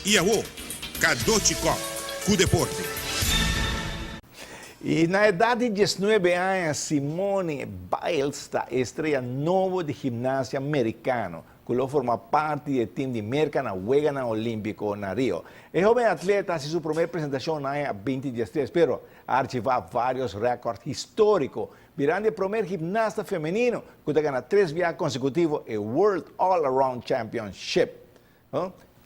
I awo, Cadochi Kock ku deporte. I na edat di diesnuebe aña Simone Biles ta e estrea nobo di gimnasia merikano ku lo forma parti di e tim di Merka na Weganan Olímpiko na Rio. E hóben atleta hasi su promé presentashon na aña 2013 pero a archivá vários rèkòrt históriko birando e promé gimnasta femenino ku ta gana tres biaha konsekutivo e World All Around Championship.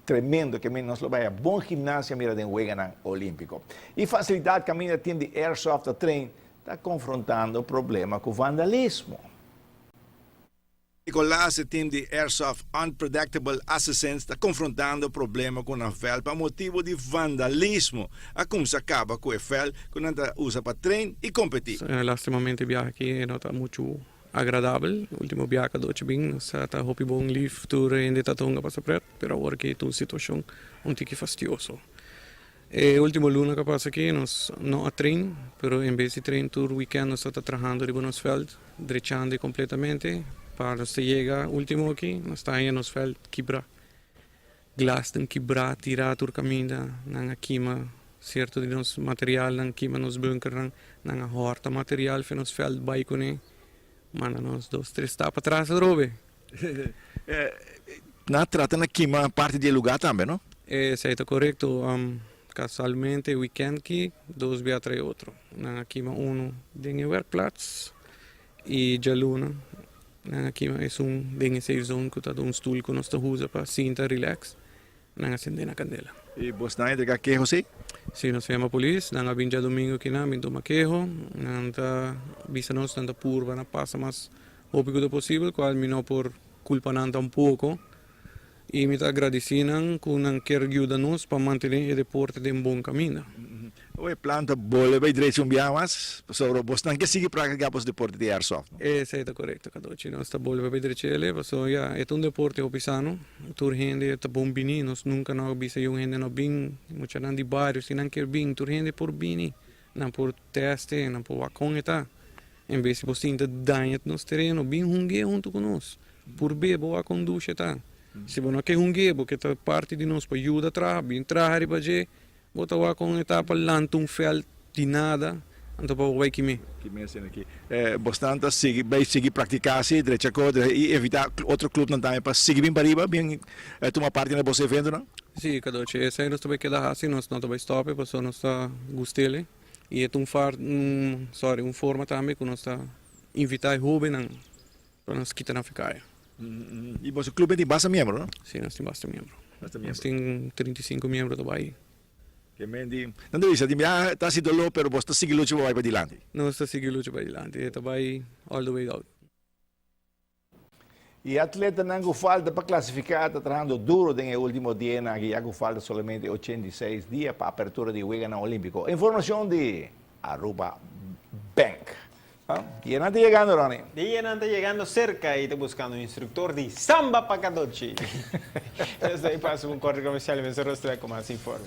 Tremendo ke men nos lo bai a bon gimnasia mira den Weganan Olímpiko. I fasilidat kaminda tim di airsoft ta train ta konfrontando problema ku vandalismo. Nicolas, e tim di airsoft Unpredictable Assassins ta konfrontando problema ku nan vèlt pa motibu di vandalismo. A kumsa kaba ku e vèlt ku nan ta usa pa train i kompetí. Lastimamente biaha aki e no ta muchu agradabel. Ultimo biaha ku Dochi bin nos ta hopi bon lif tur hende ta tonga pasa pret, pero awor aki ta un situashon un tiki fastioso. E ultimo luna ku a pasa aki nos no a train, pero en bes di train tur weekend nos ta trahando riba nos veld, drechando e completamente pa nos ta yega ultimo aki nos ta haña nos veld kibra, glasnan kibra, tira tur kaminda, nan a kima sierto di nos materialnan, kima nos bunkernan, nan a hòrta material for nos veld bai kuné, manda nos dos tres stap atras atrobe. Nan a trata na kima parti di e lugá tambe, no? Esei ta korekto. Kasualmente wikènt ki dos bia trae otro. Nan a kima unu den e wèrkplats i djaluna nan a kima esun den e safe zone ku ta un stul ku nos ta usa pa sinta rilèks. Nan a sende na kandela. I bosnan a entrega keho si? Si, nos a yama polis. Nan a bin djadumingu aki nan a bin tuma keho. Nan ta bisa nos nan ta purba na pasa mas hopi ku ta posibel, kual mi no por kulpa nan tampoko. I mi ta agradisí nan ku nan kier yuda nos pa mantené e deporte den bon kaminda. Oe e plan ta bolbe bai drecha un biaha mas, pasobra bosnan ke sigui praktiká bos deporte di airsoft, no? Esei ta korekto, Kadochi. Nos ta bolbe bai drech'el, pasobra ya, e ta un deporte hopi sano. Tur hende ta bon bini, nos nunka no a bisa yu hende no bin, muchanan di bario si nan kier bin, tur hende por bini, nan por teste, nan por wak kon e ta. En bes di bo sinta daña nos tereno, bin hung'é huntu ku nos, purb'é bo wak kon dushi e ta. Si bo no ke hung'é, bo ke ta parti di nos pa yuda traha, bin traha riba dje. Bo ta wak un etapa lanta un veld di nada, anto pa bo bai kimé. Kimé asina aki. Bosnan ta sigui bai sigui praktiká así, drecha kos i evitá otro klupnan tambe pa sigui bin pariba, bin tuma parti na bos eventonan? Sí, Kadochi, esei nos ta bai keda hasi, nos no ta bai stòp pasobra nos ta gust'el i e ta un far, un sorry, un forma tambe ku nos ta invitá e hóbennan pa nos kita nan fikaya. I boso club tin basta miembro, no? Sí, nos tin basta miembro. Basta miembro. Nos tin 35 miembro ta bai. Ke men di, nan ta bisa, tin biaha ta hasi doló, pero bos ta sigui lucha pa bai padilanti. Nos ta sigui lucha padilanti, e ta bai all the way out. E atletanan ku falta pa klasifiká ta trahando duro den e último dianan aki, ya ku falta solamente 86 dia pa apertura di Weganan Olímpiko. Informashon di Aruba Bank. Dianan ta yegando, Ronnie. Dianan ta yegando cerca y ta buscando un instructor di Samba pa Cadochi. Nos ta pasa un corte comercial y mester rostra cu mas informe.